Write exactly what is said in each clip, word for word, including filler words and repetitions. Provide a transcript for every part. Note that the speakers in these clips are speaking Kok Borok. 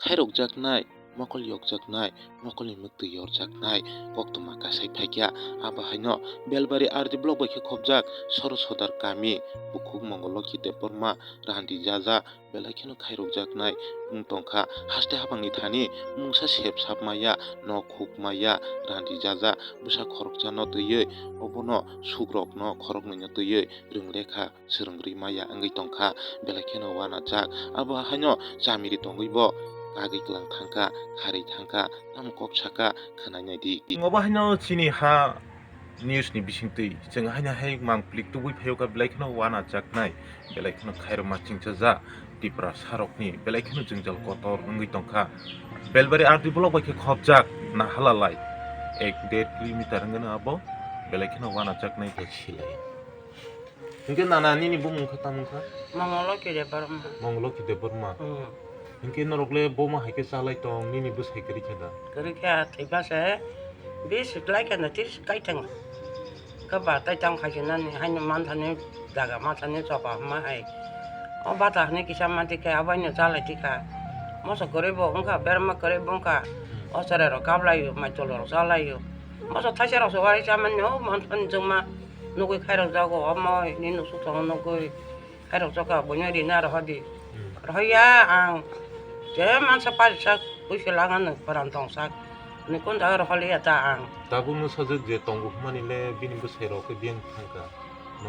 khairokjaknai, mokol yokjaknai, mokolni mwktwi yorjaknai koktwma kasai phaikha. Abo haino Belbari R D block bai khe khopjak Soro Sodar kami, bukhuk Mongol Lokhi Debbarma, Randi Jaja, belai kheno khairokjaknai wng tongkha. Haste hapangni thani mungsa sep sap maya, nok khuk maya, Randi Jaja bwsa khoroksano twiwi, obono sukrokno khoroknwino twiwi rwng lekha swrwng rwi maya wngwi tongkha, belai kheno uanajak. Abo haino chamiri tongwi bo kagwi kwlang thangkha, kharwi thangkha, tamo kok saka khwnai nai di. Obo haino chini ha news ni bisingtwi chwng haino hai mangplik tubui phaio kha, belai kheno uanajaknai, belai kheno khairokma chingchaja Tipra sarokni, belai kheno jwngjal kotor wngwi tongkha. Belbari R D block bai khe khopjak nahalalai ek der kilometer wngwi abo, belai kheno uanajaknai khe silai. Hinkhe nana nini bumung khe tamo wngkha? Mongolo Kire Borma. Mongolo Kire Borma. Hmm. Hinkhe norok le boma hai khe chalai tong, nini bwsai kwrwi khe da? Kwrwi khe thwiba se, bis kwlai khe na tir kai thang. Khe ba tai tang khai se nani haino man thani jaga ma thani choba ma hai. O bata hwnwi kisa manti khe abaino chalai tikha. Moso kwrwi bo wngkha, berma kwrwi bo wngkha. Hmm. O cherai rok kablai o, mai tolo rok chalai o. Moso thaisa rok se warai chamani o man thani jwngma. Nugui khairok jago, omo nini nuksuk tongo nugui khairok jaka, buino rina rohodi. Hmm. Rohya ang je mansa pari sak, puisi langano pran tong sak, ni kun jaga roholiya ta ang. Tabuk no sajak je tongo hwnmani le bini bwsai rok khe biyang thangkha.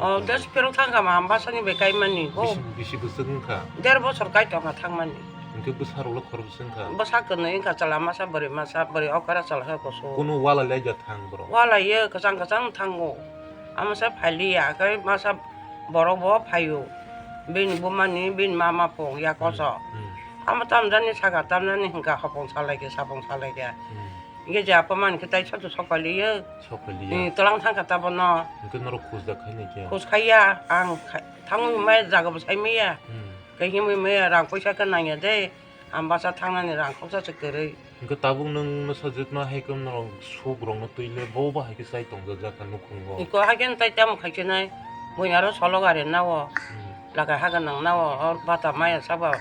O, des phero thangkha ma, basa ni bai kai mani. Bo bisi, bisi bwswk wngkha? Der bosor kai tongkha thangmani. Hinkhe bwsa rok le khorokbwswk wngkha? Bwsa kwnwi wngkha, chwla masa, bwrwi masa, bwrwi okra chwla khe kusu. Kuno wala le ja thang borok? Wala ye kwchang kwchang thango. Amasa phailiya, khe masa borok bo phaio. Bini bumani, bini mama pung ya koso. Hmm. Amo tamjani saka, tamjani hwnkha hopong salaikhe, sapong salaikhe. Hmm. Hwnkhe je apamani khe tai soto sokpaliyo. Sokpaliya. Hmm, twlang thangkha tabono. Hwnkhe norok khujak khainai khe? Khuj khaiya, ang khai-, thangwi maya, jaga bo sai maya. Hmm. Khe himwi maya, rang poisa khe nangya de. Ang basa thangnani rang khoksa se kwrwi. Hwnkhe tabuk nwng nwsajwkno hai khe norok sukrokno twi le bo bo hai khe chai tongjak kha nukhungo. Iko hai khe tai tamo khai khe nai. Buini aro solo gari nao. Hmm. Lakai ha gwnang nao. Or bata maya sabo.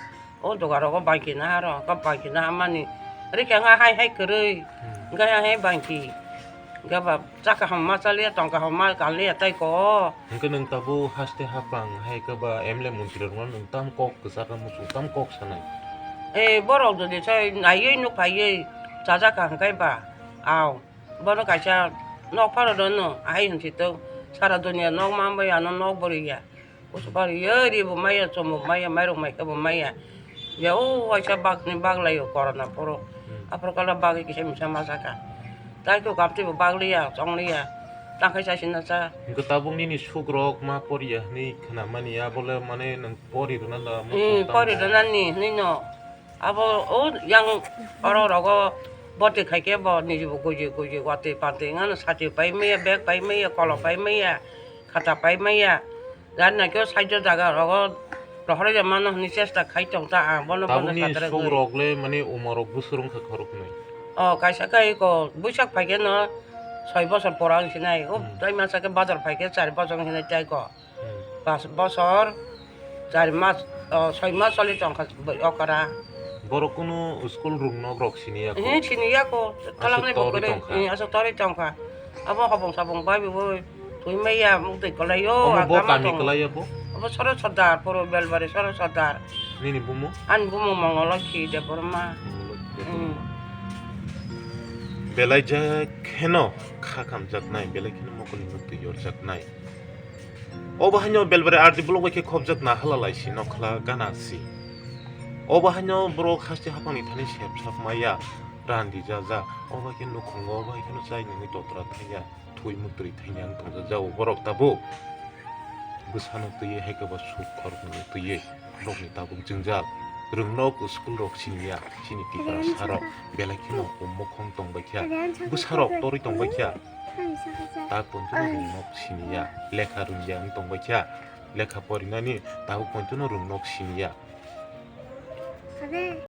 O doga rogo bangki naha ro. Ka bangki naha mani. Rikha nga hai hai kwrwi. Hmm. Nga hai hai bangki. Nga ba. Cha kaham ma chaliya, tong kaham ma kanliya tai ko. Hwnkhe nwng tabuk haste hapang hai khe ba M L A montri rokno nwng tam kok kwchak muchung tam kok sanai? Eh, borok jodi sai naiwi nuk phaiwi chajak kha hwnkhe ba, aw, bono kaisa nok phano dono ahai hwnsi tok sara dunia nok ma bai ano nok bwrwi ya. Usupari ye ri bo maya, chom bo maya, mairok mai khe bo maya. Ya o waisa bak ni bak lai o corona phoro. Hmm. Aphuru kala bagwi kisa misa ma saka. Tai to kapti bo bak liya, chong liya. Tang khai chasi na cha. Hwnkhe tabuk nini sukrok ma poriya hwnwi khna mani, abo le mane nwng pori rwna da? Hmm, muchung tam pori rwna ni hwnwi no. Abo o yang oro rogo boti khai khe bo niji bo guji guji watwi patwi ngano sati pai maya, bag pai maya, kolom pai maya, khata pai maya. Gari naikhe o side o jaga rogo rohorwi ya mano hwnwi chesta khai tong ta ang, bono bono tabukni satragwi. Sukrok le mane umorok bwswrwng kha khoroknwi. O kaisa khe eko buisak phaikhe no soi bosor pora wngsinai. O hmm, tai masa khe bazar phaikhe char bosor wngsinai tai ko. Hmm. Pas bosor char mas, o, soi mas choli tongkha bai okra. Borok kunu school rwngnok rok siniya ko? Ehe, siniya ko. Aswk thalangni torwi bukuri, tongkha. Eh, aswk torwi tongkha. Abo hopong sapong bai bo. Thwi maya, muk twi kwlai o, omo bo agama kami tongo. Kwlai abo? Abo Soro Sordar, Puro Belbari Soro Sordar. Nini bumung? Ani bumung Mongolokhi Debbarma. Mongolokhi Debbarma. Hmm. Belai jak kheno kha khamjaknai, belai kheno mokolni muk twi yorjaknai. Obo haino Belbari R D block bai khe khopjak nahala lai si nokhla gana si. Obo haino borok haste haphangni thani sep sap maya, randi jaja. Obo khe nukhungo, obo hai kheno chai nini totra thangya. Thwi mutrwi thangya wng tongjago borok tabuk. Bwsano twiwi hai khe bo suk khoroknwi twiwi borokni tabuk jwngjal. Rwngnok school rok siniya, chini tiprasa rok belai kheno o mokhong tongbaikha. Bwsarok torwi tongbaikha. Tak pontino rwngnok siniya, lekha rwngya wng tongbaikha. Lekha porinani tabuk pontino rwngnok siniya.